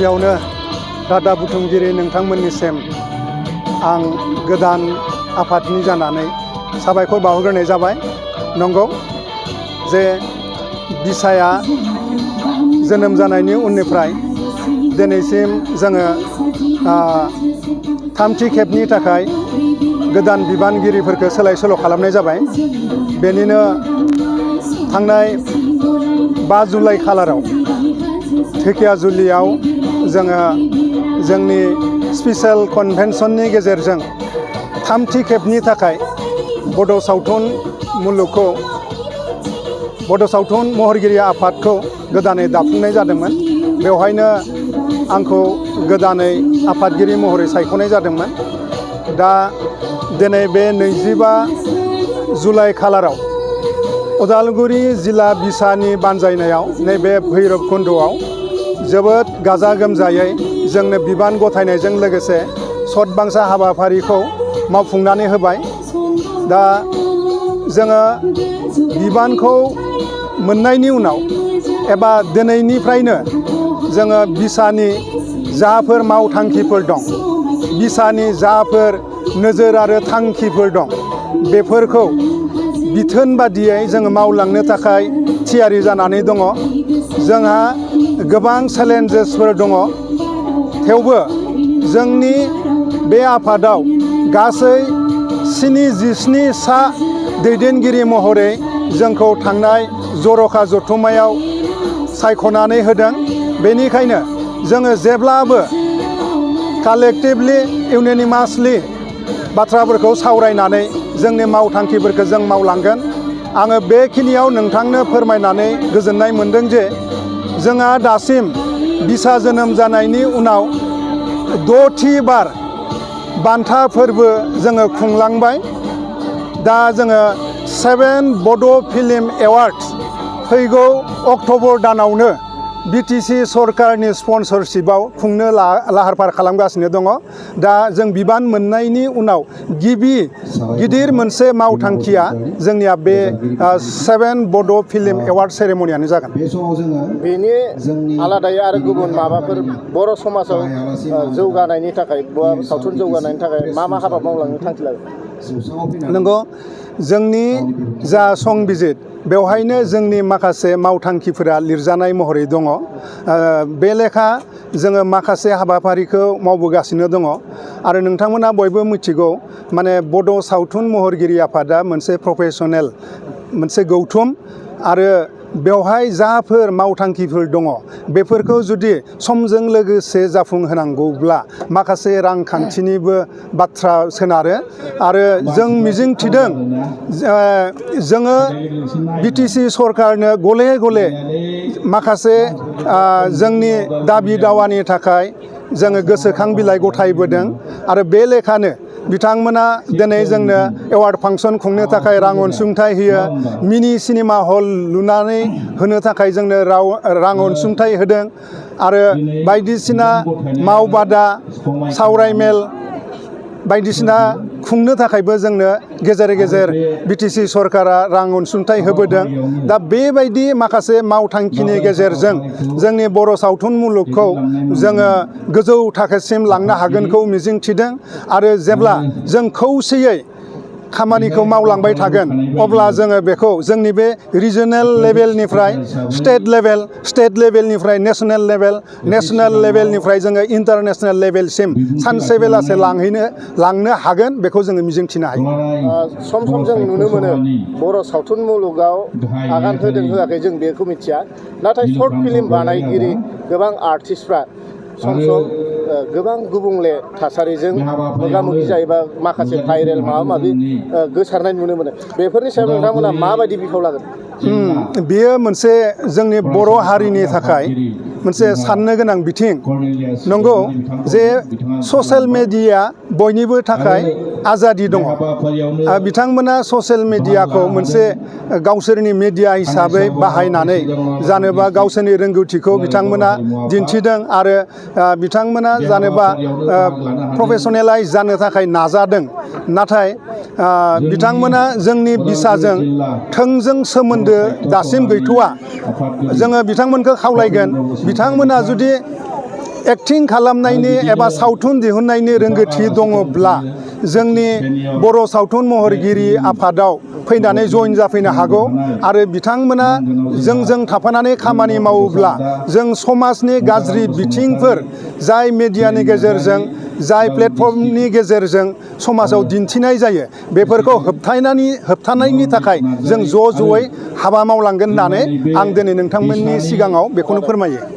गिबियावनो रादाब बुथुमगिरि नोंथांमोननिसिम आं गोदान आफादनि जानानै साबायखर बावहरग्रोनाय जाबाय। नंगौ जे बिसाया जोनोम जानायनि उननिफ्राय दिनैसिम जोङो थामथि खेबनि थाखाय गोदान बिबानगिरिफोरखौ सोलाय सोल' खालामनाय जाबाय। बेनिनो थांनाय 5 जुलाइ खालाराव धेकियाजुलियाव जोङो जोंनि स्पेशेल कनभेनसननि गेजेरजों थामथि खेबनि थाखाय बड' सावथुन मुलुगखौ बड' सावथुन महरगिरि आफादखौ गोदानै दाफुंनाय जादोंमोन। बेवहायनो आंखौ गोदानै आफादगिरि महरै सायख'नाय जादोंमोन। दा दिनै बे 25 जुलाइ खालाराव उदालगुरि जिल्ला बिसानि बानजायनायाव नैबे भैरब कुन्द'आव जोबोद गाजा गोमजायै जोंनो बिबान गथायनायजों लोगोसे सतबांसा हाबाफारिखौ मावफुंनानै होबाय। दा जोङो बिबानखौ मोननायनि उनाव एबा दिनैनिफ्रायनो जोङो बिसानि जाफोर मावथांखिफोर दं, बिसानि जाफोर नोजोर आरो थांखिफोर दं, बेफोरखौ बिथोन बादियै जोङो मावलांनो थाखाय थियारि जानानै दङ। जोंहा गोबां चेलेन्जेसफोर दङ, थेवबो जोंनि बे आफादाव गासै 77 सा दैदेनगिरि महरै जोंखौ थांनाय जर'खा जथुम्मायाव सायख'नानै होदों। बेनिखायनो जोङो जेब्लाबो कालेक्टिभलि इउनानिमासलि बाथ्राफोरखौ सावरायनानै जोंनि मावथांखिफोरखौ जों मावलांगोन। आङो बेखिनियाव नोंथांनो फोरमायनानै गोजोननाय मोनदों जे जोंहा दासिम बिसा जोनोम जानायनि उनाव 6थि बार बान्था फोरबो जोङो खुंलांबाय। दा जोङो 7 बड' फिल्म एवार्ड्स फैगौ अक्ट'बर दानावनो बिटिसि सरकारनि स्पन्सरशिपआव खुंनो लाहार फाहार खालामगासिनो दङ। दा जों बिबान मोननायनि उनाव गिबि गिदिर मोनसे मावथांखिया जोंनिया बे 7 बड' फिल्म एवार्ड सेरेमनियानो जागोन। बेनि आलादायै आरो गुबुन माबाफोर बर' समाजाव जौगानायनि थाखाय सावथुन जौगानायनि थाखाय मा हाबा मावलांनो थांखि लागोन? नंगौ, जोंनि जा संबिजित बेवहायनो जोंनि माखासे मावथांखिफोरा लिरजानाय महरै दङ। बे लेखा जोङो माखासे हाबाफारिखौ मावबोगासिनो दङ आरो नोंथांमोना बयबो मिथिगौ, माने बड' सावथुन महरगिरि आफादा मोनसे प्रफेसनेल मोनसे गौथुम आरो बेवहाय जाफोर मावथांखिफोर दङ बेफोरखौ जुदि समजों लोगोसे जाफुंहोनांगौब्ला माखासे रांखान्थिनिबो बाथ्रा सोनारो आरो जों मिजिं थिदों जोङो बिटिसि सरकारनो गले गले माखासे जोंनि दाबि दावानि थाखाय जोङो गोसोखां बिलाइ गथायबोदों आरो बे लेखानो बिथांमोना दिनै जोंनो एवार्ड फांसन खुंनो थाखाय रां अनसुंथाइ होयो, मिनि सिनेमा हल लुनानै होनो थाखाय जोंनो रां अनसुंथाइ होदों आरो बायदिसिना मावबादा सावरायमेल बायदिसिना खुंनो थाखायबो जोंनो गेजेर गेजेर बिटिसि सरकारा रां अनसुंथाइ होबोदों। दा बेबायदि माखासे मावथांखिनि गेजेरजों जोंनि बर' सावथुन मुलुगखौ जोङो गोजौ थाखोसिम लांनो हागोनखौ मिजिं थिदों आरो जेब्ला जों खौसेयै खामानिखौ मावलांबाय थागोन अब्ला जोङो बेखौ जोंनि बे रिजनेल लेभेलनिफ्राय स्टेट लेभेलनिफ्राय नेसनेल लेभेलनिफ्राय जोङो इन्टारनेसनेल लेभेलसिम सानसे बेलासे लांनो हागोन, बेखौ जोङो मिजिंथिनो हायो। सम सम जों नुनो मोनो बर' सावथुन मुलुगाव आगान होदों होआखै जों बेखौ मिथिया, नाथाय सर्ट फिल्म बानायगिरि गोबां आर्टिस्टफ्रा सम सम गोबां गुबुंले थासारिजों मोगा मोगि जायोबा माखासे भाइरेल माबा माबि गोसारनाय नुनो मोनो। बेफोरनि सायाव नोंथांमोना माबायदि बिफाव लागोन? बेयो मोनसे जोंनि बर' हारिनि थाखाय मोनसे साननो गोनां बिथिं। नंगौ जे ससियेल मेडिया बयनिबो थाखाय आजादि दङ। बिथांमोना ससियेल मेडियाखौ मोनसे गावसोरनि मेडिया हिसाबै बाहायनानै जानोबा गावसोरनि रोंगौथिखौ बिथांमोना दिन्थिदों आरो बिथांमोना जानोबा प्रफेसनेलाइज जानो थाखाय नाजादों। नाथाय बिथांमोना जोंनि बिसाजों थोंजों सोमोन्दो दासिम गैथ'वा। जोङो बिथांमोनखौ खावलायगोन, बिथांमोना जुदि एक्टिं खालामनायनि एबा सावथुन दिहुननायनि रोंगौथि दङब्ला जोंनि बर' सावथुन महरगिरि आफादाव फैनानै जइन जाफैनो हागौ आरो बिथांमोना जोंजों थाफानानै खामानि मावोब्ला जों समाजनि गाज्रि बिथिंफोर जाय मेडियानि गेजेरजों जाय प्लेटफर्मनि गेजेरजों समाजाव दिन्थिनाय जायो बेफोरखौ होबथानायनि थाखाय जों ज' ज'यै हाबा मावलांगोन होननानै आं दिनै नोंथांमोननि सिगाङाव बेखौनो फोरमायो।